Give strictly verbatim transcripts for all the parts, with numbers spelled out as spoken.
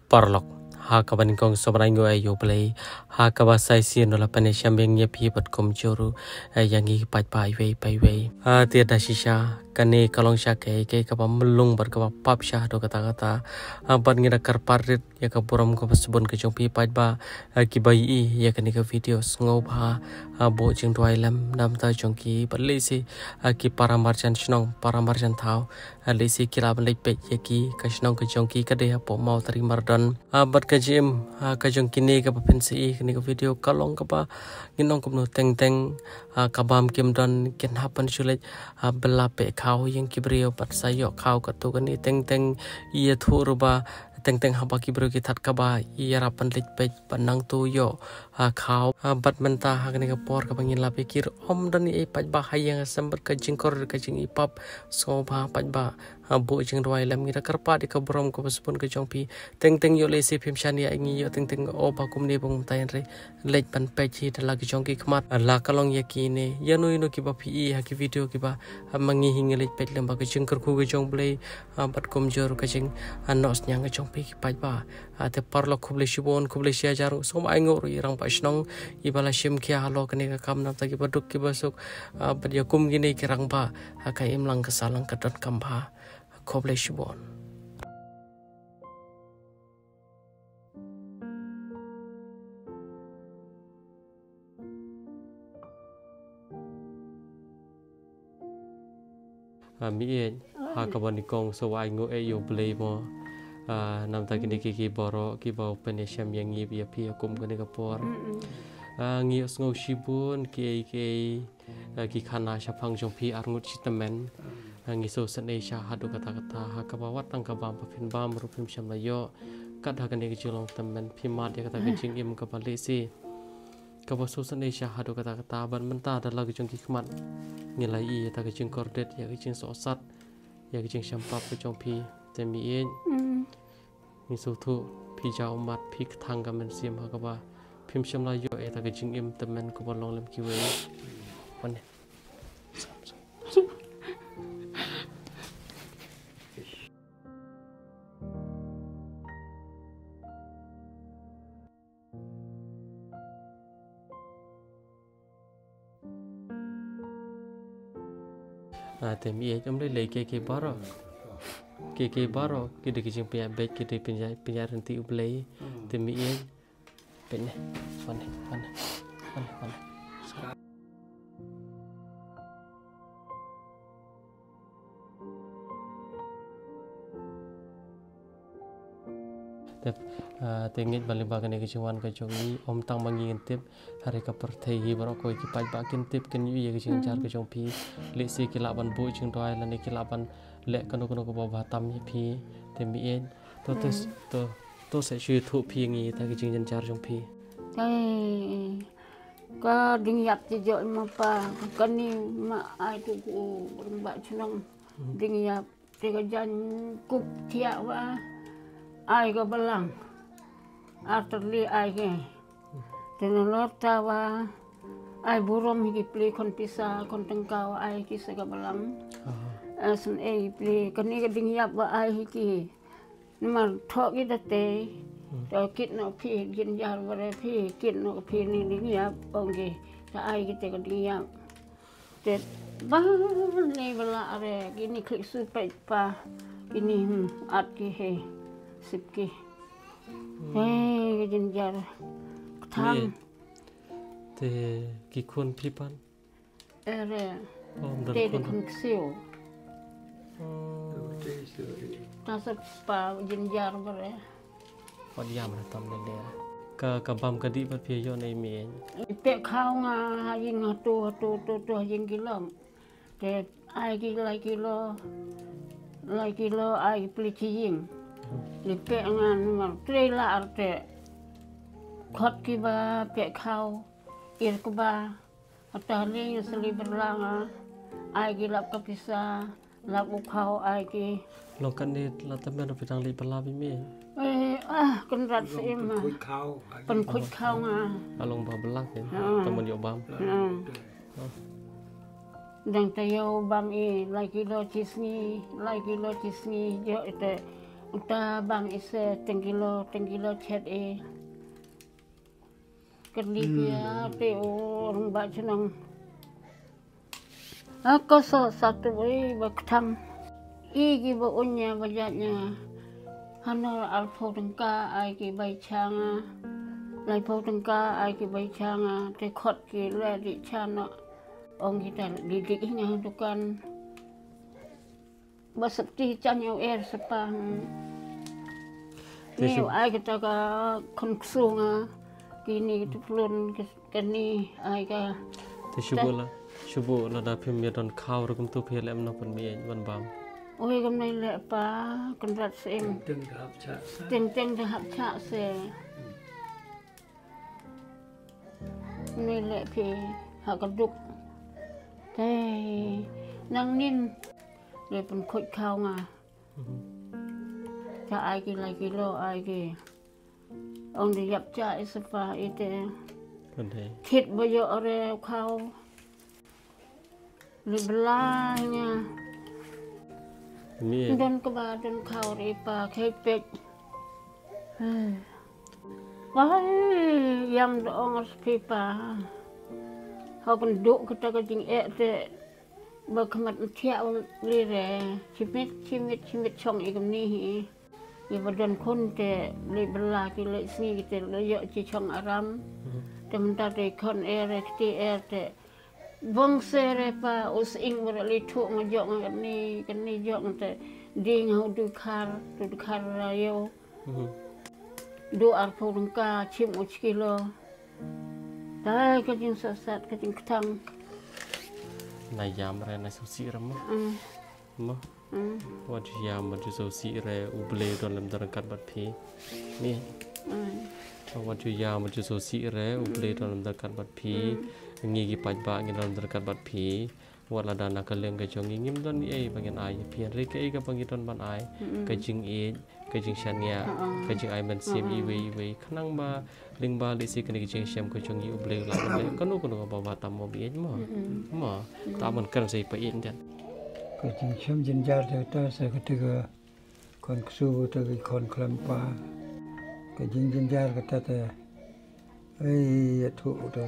Paralok, ha kaba nyngkong sngewbha ai nguh ïa U Blei, ha kaba sa shisien u la pynïashem ïa ngi ïa phi bad kumjuh ruh ïa ngi pat pat iwei pa iwei. Te da shisha kane ka long shisha kaei kaei kaba mlung bad kaba pap shisha haduh katta katta. Bad ngi da kyrpad rit ïa ka burom kaba sbun ka jong phi paidbah kiba ïohi ïa kane ka video. Sngewbha buh jingduwai lem na bynta jong ki bad lehse ki para marjan shnong, para marjan thaw, lehse ki lah ban leit peit ïa ki, ka shnong ka jong ki ka dei hapoh Mawtari Mardon. Bad ka jingim ka jong kine kaba phin sa ïohi kane ka video ka long kaba ngin ong kumno, teng teng ka bam kim don, kin hap ban shu leit bylla pyrkhat ïa ki briew bad sa ïoh khaw katto katne. Teng teng ïathuh ruh ba teng teng haba ki briew ki thad kaba ïarap ban leit peit ban nangta ïoh khaw. Bad mynta ha kane ka por kaba ngin lap ïa ki ruh ym don ei ei paidbah ha ïing ha sem bad ka jingkordit ka jingipap. Sngewbha paidbah buh jingduwai lem, ngi da kyrpad ïa ka burom kaba sbun ka jong phi. Teng teng ïoh lehse phim shaniah ïa ngi, ïoh teng teng o ba kumne ba kumta, hynrei leit ban peit hi da la ki jong ki khmat. La ka long ïa kine, ïano ïano kiba phi ïohi ha ki video kiba ma ngi hi ngi leit peit lem, ba ka jingkyrkhu ka jong U Blei bad kumjuh ruh ka jingnoh synñiang ka jong phi ki paidbah. Te paralok khublei shibun, khublei shihajar nguh. Sngewbha ai nguh ruh ïa i rangbah shnong iba la shim khia halor kane ka kam, na bynta kiba duk kiba suk bad ïa kum kine ki rangbah ha ka imlang ka sahlang ka donkam bha. Khublei shibun. Meiñ, ha kaba nyngkong sngewbha ai nguh ïa U Blei mo. Na bynta kine kiei kiei baroh kiba u pynïashem ïa ngi ïa phi ha kum kane ka por. Ngi ïohsngew shibun kiei kiei ki khana shaphang jong phi arngut shi tymmen. Ngi sngewsynei shisha haduh katta katta, ha kaba wat tang ka bam ba phin bam ruh phim shym la ïoh. Kat ha kane ka jinglong tymmen phi mad ïa kata ka jingim kaba lehse kaba sngewsynei shisha haduh katta katta, bad mynta da la ki jong ki khmat ngi la ïohi ïa kata ka jingkordit, ïa ka jingsohsat, ïa ka jingshempap ka jong phi. Te meiñ, ngi sngewthuh phi jaw ummat, phi kthang ka mynsiem ha kaba phim shym la ïoh ïa kata ka jingim tymmen kaba long lem kiwei. Wan ne. Te meiñ, ym lei lei kiei kiei baroh, kiei kiei baroh ki dei ki jingpynïaid beit, ki dei pynïaid, pynïaid ryntih U Blei. Te meiñ, peit ne, wan ne, wan ne, wan ne, wan ne. Te ngeit ba lyngba kane ka jingwan ka jong ngi, ym tang ma ngi ngin tip, hynrei ka pyrthei hi baroh kawei ki paidbah kin tip, kin ïohi ïa ka jingjynjar ka jong phi. Lehse ki lah ban buh jingduwai lane ki lah ban leh kano kano kaba bha tam ïa phi. Te meiñ, to to to to sa shu ïathuh phi ïa ngi ïa kata ka jingjynjar jong phi. Ka ding ïap te jong ma pa, kane ma ai tu ku rangbah shnong. Ding ïap te ka jaiñ kup thiah wa ai ka balang. Ar tylli ai ke. Te nalor ta wa ai burom hi ki pli khon pisa khon tyngka wa ai ki sa ka balang. Asn ei pli kane ka ding ïap wa ai hi ki. Namar thoh ki da te. To kit noh phi jynjar bare phi, kit noh phi ni ding ïap, ong ki. Ta ai ki te ka ding ïap. Te ba ni bala are kini klik su peit pa kini, hmm, at ki he sip ki. He ka jynjar kthang. Te ki khun phi pat? Ere. Te de khun ksiu. Ta sa pa jynjar bare. Wat ïam re tam lele. Ka, ka bam ka dih pat phi ïoh na i meiñ. Pek khaw nga ha ïing ha tu, ha tu, tu, tu ha ïing ki long. Te ai ki lai kilo, lai kilo ai ki pli ki ïing. Li pek nga namar trei la ar te. Khot ki ba pek khaw, ir ki ba. Ata li sli berlang ai ki lap ka pisa. Lap u khaw ai ki. Long kane la tymmen phi dang leit pynlap i mei? Eh, ah, kynrad sa im. Pynkhuid khaw nga. A long ba blang ne. Tymmen ïoh bam. Dang taïew bam i lai kilo chi sngi, lai kilo chi sngi, ïoh ite Uta bang ise teng kilo, teng kilo chet e. Kali pia te o rung ba chnong. Ako so satu oi ba ktang. I ki ba unya ba jat nya. Hano arphew tyngka ai ki bai changa. Laiphew tyngka ai ki bai changa. Te khot ki le di chano. Ong kita di di ina dukan. Ba septi chan ïa u er sepa. Te ni shu- ai kita ka khun ksu nga. Kini tu plun kani ai ka. Te shu buh la, shu buh la da phim ïa don khaw rukum tu phi lem no pun mi ban bam. Oi kam nai le pa kan rat sem. Teng teng da hap cha se. Teng teng da hap cha se. Nai le phi ha ka duk. Te nang nin le pun khoi khaw nga. Cha ai ki lai kilo ai ki. Ong di yap cha i sepa i te. Kan dei. Thit ba yo ore khaw. Li bla nya. Mi. Don ka ba don khaw ri pa khai pek. Wai yam da ong as pi pa. Hau kan duk kata ka jing ek te. Ba khmat thiah li re. Chimit chimit chimit chong i kam ni hi. Ïa ba don khun te leit bylla ki leit sngi ki te leit ïoh chi chong aram. Te mynta te khon er te kti er te bong se re pa u sying ba leit thuh nga jong nga kani kani jong te ding ha u du khar tu du khar ra ïoh. Du arphew tyngka chim u chi kilo. Tai ka jingsatsat ka jingktang. Na ïam re na sngewsih re mo. Mo. Wat ju ïam wat ju sngewsih re U Blei u don lem ryngkat bad phi. Ni. Wat ju ïam wat ju sngewsih re U Blei u don lem ryngkat bad phi. Ngi ki paidbah ngi don lem ryngkat bad phi. Wat lada na ka liang ka jong ngi ngim don ei ba ngin ai ïa phi hynrei kaei kaba ngi don ban ai ka jingïeit, ka jingshaniah, ka jingai mynsiem iwei iwei khnang ba lyngba lehse kane ka jingshem ka jong ngi U Blei u lah ban leh kano kano kaba tam mo ba ïeit mo. Mo. Ta ban kren sa i pa ïeit. Ka jingshem jynjar te kata sa kata ka khon ksu kata ka khon khlem pa. Ka jingjynjar kata te. Ei, ïathuh te.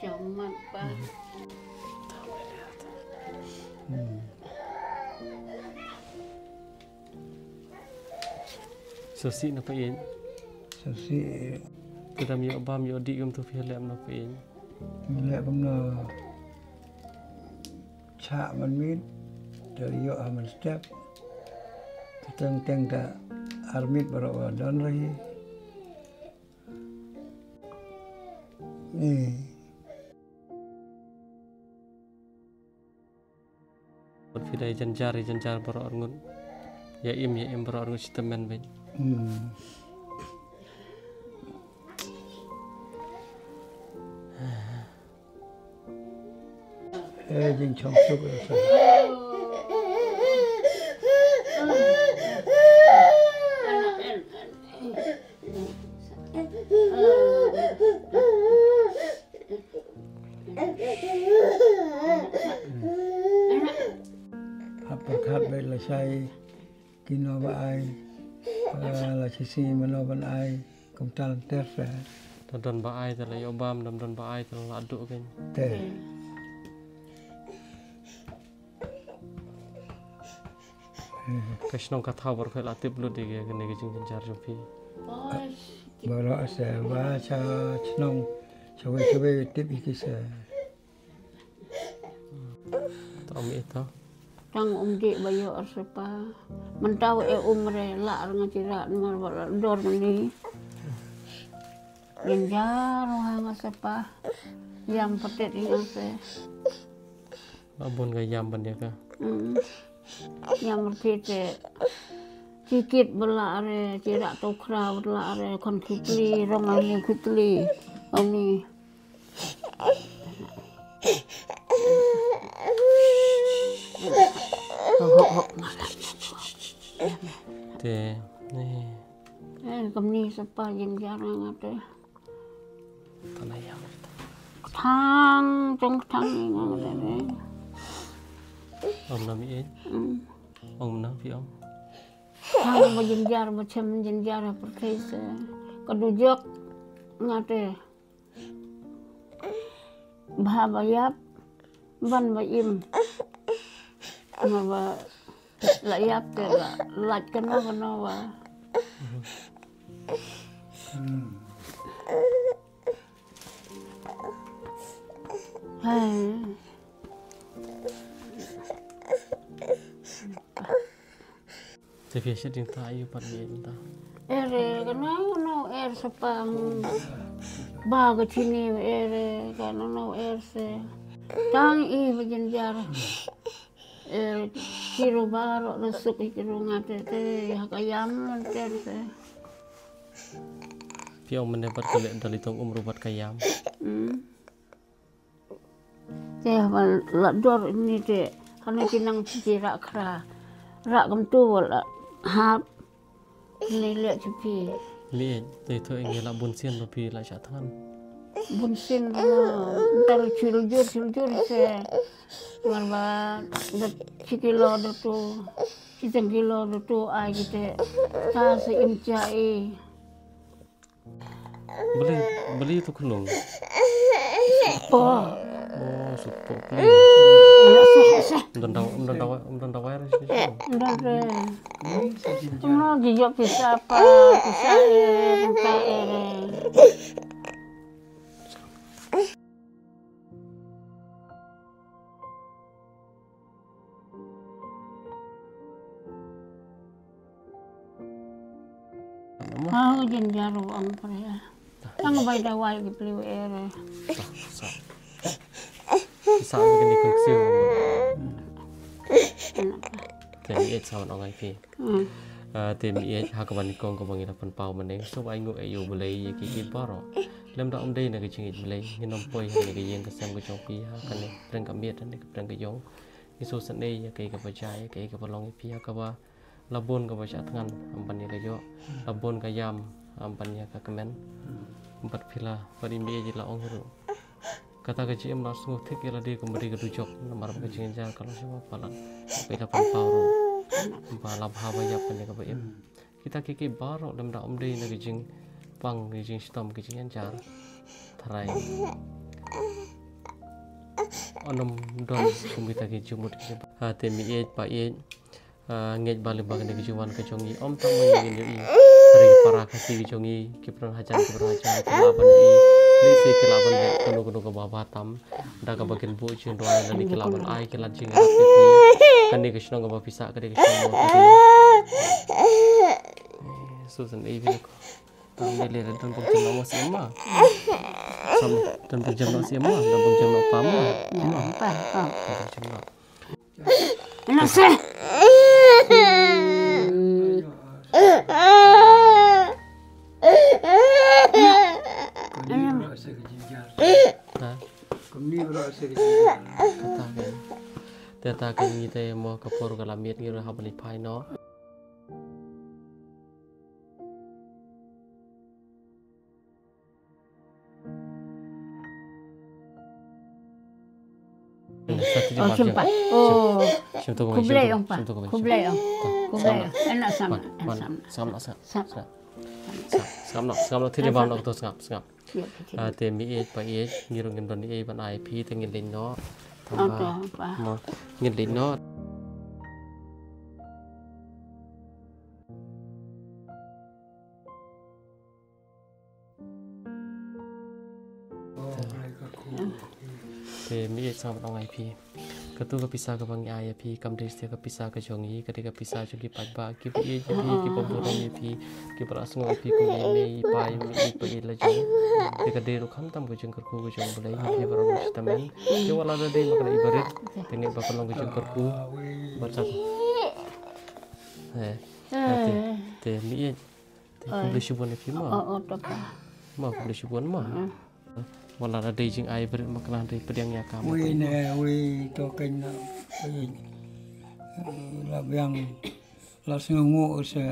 Jong mat pa. Sngewsih na pa ïeit. Sngewsih. Te dam ïoh bam ïoh dih kumtu phi leh kumno pa ïeit. Leh kumno. Chah man miet. Te ïoh ha man step. Te teng teng te ar miet baroh ba don ra hi. Ni. Bad phi dei jynjar ïa jynjar baroh arngut. Ïa im ïa im baroh arngut shi tymmen bad. Eh, jingchong suk ïa sa. Hap pyrkhat bad lashai kino ba ai, eh, la shisha mano ban ai, kumta lynter sa. Te don ba ai te la ïoh bam, dam don ba ai te la duh kein. Te. Ka shnong ka thaw baroh khoit la tip lut ïa kane ka jingjynjar jong phi. Baroh sa ba sha shnong shawei shawei tip ïa ki sa. Tang um dih ba ïoh ar sepa. Mynta u e um re lah ar nga chi rah namar ba la dor mani. Jynjar ha nga sepa. Ïam patet ïa nga se. Ba bun ka ïam ban ïa ka. Ïam rti te. Chi kit ba lah re, chi rah to khra ba lah re, khon khitli, rong ani khitli. Ani. Te, ni. Eh, kamni sepa jynjar nga te. Tana ïam. Ktang, jong ktang ni nga te. Om nam i. Om nam phi om. Ba jynjar ba chem jynjar ha pyrthei se. Ka dujok nga te. Bha ba ïap ban ba im. Nga ba la ïap te la lait kano kano ba. Hai. Te phi shet ïing ta ïa pat ïa ta. Ere, kano kano er sa pang. Ba ka chini ere, kano kano er se. Tang i ba jynjar. Er, chiru baroh na suk i chiru nga te te, ha ka ïam lan ter se. Phi ong mynne pat ka leh da li tong um ruh pat ka ïam. Hmm. Te haba la dor ni te, hane ki nang chi rah khra. Rah kumtu la hap. Ni leh chi phi. Li te to ing la bun sien ba phi la sha thngan. Bun sien ba ntar chul jur, chul jur se. Mar ba da chi kilo da tu. Chi tang kilo da tu ai ki te. Ta se im cha i. Balei, balei tu khnong? Po. Oh, supo. Ala se se. Mdan daw, mdan daw, mdan daw virus ni. Mdan re. Mno ji yo pisa pa, pisa e, pisa e re. Ha, jynjar ruh ong pyrshah. Tang bai dawai ki pliew er. Sa. Sa kane kong ksiu. Te mi ej sa wan ong ai phi. Hmm. Ah, te mi ej ha kaba nyngkong kaba ngi la pynpaw mynne. Sngewbha ai nguh ai ïa U Blei ïa ki ki baroh. Lymda ym dei na ka jingïeit Blei ngin ym poi ha kane ka ïing ka sem ka jong phi ha kane pyrshah ka miet ha kane ka pyrshah ka ïong. Ngi sngewsynei ïa kaei kaba jia, ïa kaei kaba long ïa phi ha kaba la bun kaba shah thngan, ym ban ïa ka ïoh, la bun ka ïam, ym ban ïa ka kmen. Bad phi la, bad i mei la ong ruh. Kata ka jingim la sngew thik ïa lade kumba dei ka dujok, namar ba ka jingïajar ka long sha ba palat. Ba i la pynpaw ruh. Ba la bha ba ïap kane kaba im. Kita kiei kiei baroh lymda ym dei na ka jingpang, ka jingshitom, ka jingïajar. Tharai. Ym don kum kita ki jingmut ki jingpang. Ha te mi ïeit pa ïeit. Ah, ngeit ba lyngba kane ka jingwan ka jong ngi, ym tang ma ngi ngin ïohi. Hynrei ki para Khasi ka jong ngi, ki pynhajan, ki pynhajan, ki lah ban ïohi. Lehse ki lah ban leh kano kano kaba bha tam. Da kaba kin buh jingduwai lane ki lah ban ai ki lad jingïarap ïa phi. Kane ka shnong kaba phi sah ka dei ka shnong kaba phi. Eh, Susan, eh, bini ko. Tam de le don bok jam no siem ma. Sam don bok jam no siem ma, don bok jam no pa ma. Ma, pa, pa. Don bok jam no. Nasa. Ha? Kata kan. Te ta kan ngi te mo ka por ka la miet ngi ruh hap ban ïa phai noh. Oh, shim pat. Oh. Khublei ong pa. Khublei ong. Khublei ong. Ena sam. Sam. Sam. Sam. Sngap noh, sngap noh, thiri bam noh, to sngap, sngap. Ah, te mi ïeit pa ïeit, ngi ruh ngim don ei ban ai phi, te ngin leit noh. Ngin leit noh. Te mi ïeit, sngap noh ngai phi. Katu ka pisa kaba ngi ai ïa phi kam dei satia ka pisa ka jong ngi, ka dei ka pisa jong ki paidbah kiba ïeit ïa phi, kiba burom ïa phi, kiba la sngew ïa phi kum i mei i pa i mei i pa i la jong. Te ka dei ruh khamtam ka jingkyrkhu ka jong U Blei ïa phi baroh shi tymmen. Te wat la da dei ma ka la i barit, te ngeit ba ka long ka jingkyrkhu. Bad sa. Eh, te, te mi ïeit. Te khublei shibun ïa phi ma. Oh, oh, to pa. Ma khublei shibun ma. Wat la da dei jingai barit ma kane dei pdiang ïa ka ma. Wi ne wi to kein na. Wi la biang la sngewnguh se.